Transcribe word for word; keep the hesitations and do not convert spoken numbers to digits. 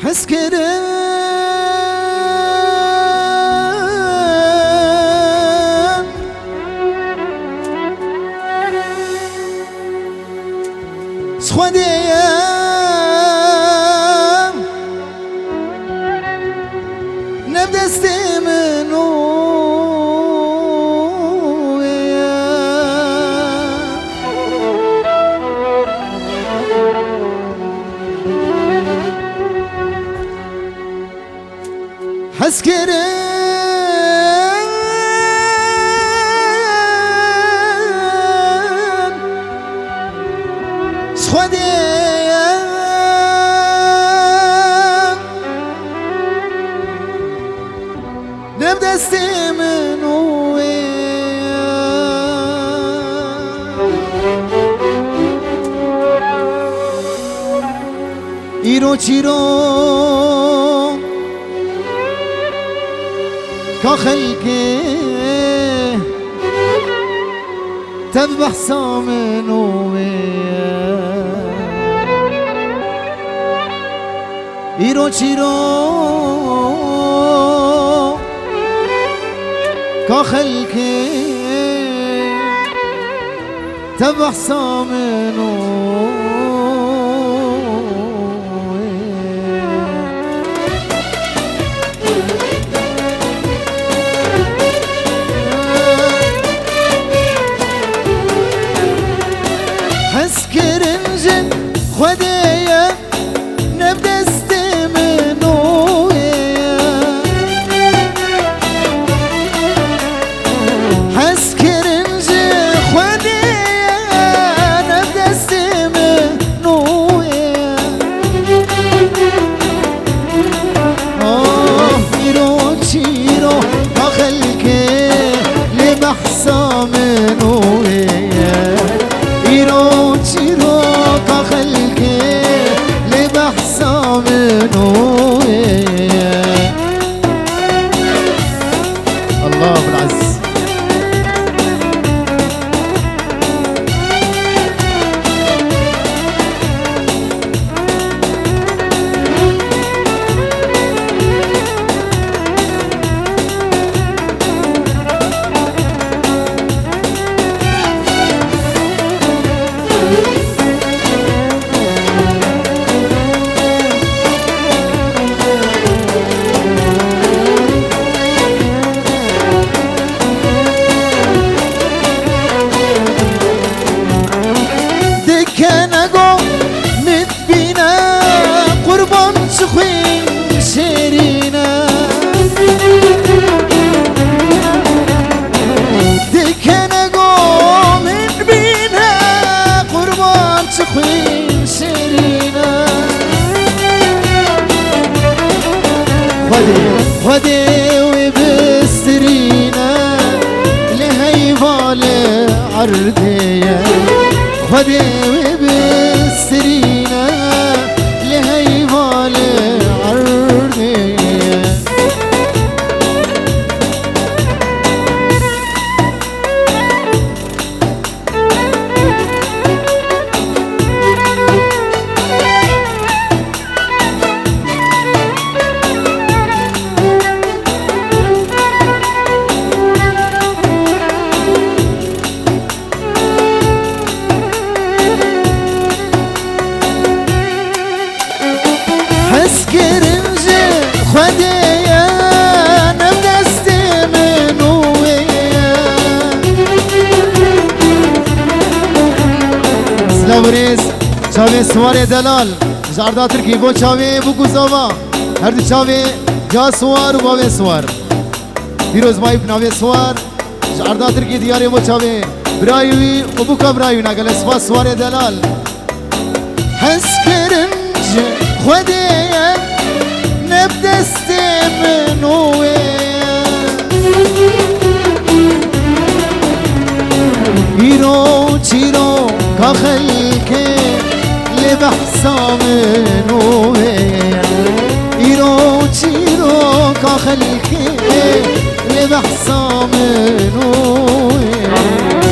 Hezkirin Xwedê ye, ne bi destê min û ye. Hezkirin Xwedê ye, ne bi destê min û wê ye. Îro çîroka xelkê, tev behsa min û wê ye. Îro çîroka xelkê, tev behsa min û wê. Hezkirin ji Xwedê ye, ne bi destê min û wê ye. Hezkirin ji Xwedê ye, ne bi destê min û wê ye. Oh, îro çîroka xelkê, lê behsa min û wê ye. Îro çîroka xelkê, lê behsa min û wê ye. Allah Abdulaziz. Dikene go min bîne qurban çi xwîn şêrîne. Dikene go min bîne qurban çi xwîn şêrîne. Xwedê, Xwedê wê bistirîne, li heyvalê erdê ye. Xwedê wê bistirîne, li heyvalê erdê ye. Hezkirin ji Xwedê ye, ne bi destê min û wê ye. Silav û rêz, çavê Siwarê Delal, ji arda Tirkî, bo çavê bûk û zava, her du çavê, ca Siwar û bavê Siwar. Pîroz Mayî bi navê Siwar, ji arda Tirkî diyarê bo çavê birayê wî û bûka birayê wî, ne gelek spas Siwarê Delal. Hezkirin ji Xwedê ye, ne bi destê min û wê ye. Îro çîroka xelkê, lê behsa min û wê ye. Îro çîroka xelkê, lê behsa min û wê ye.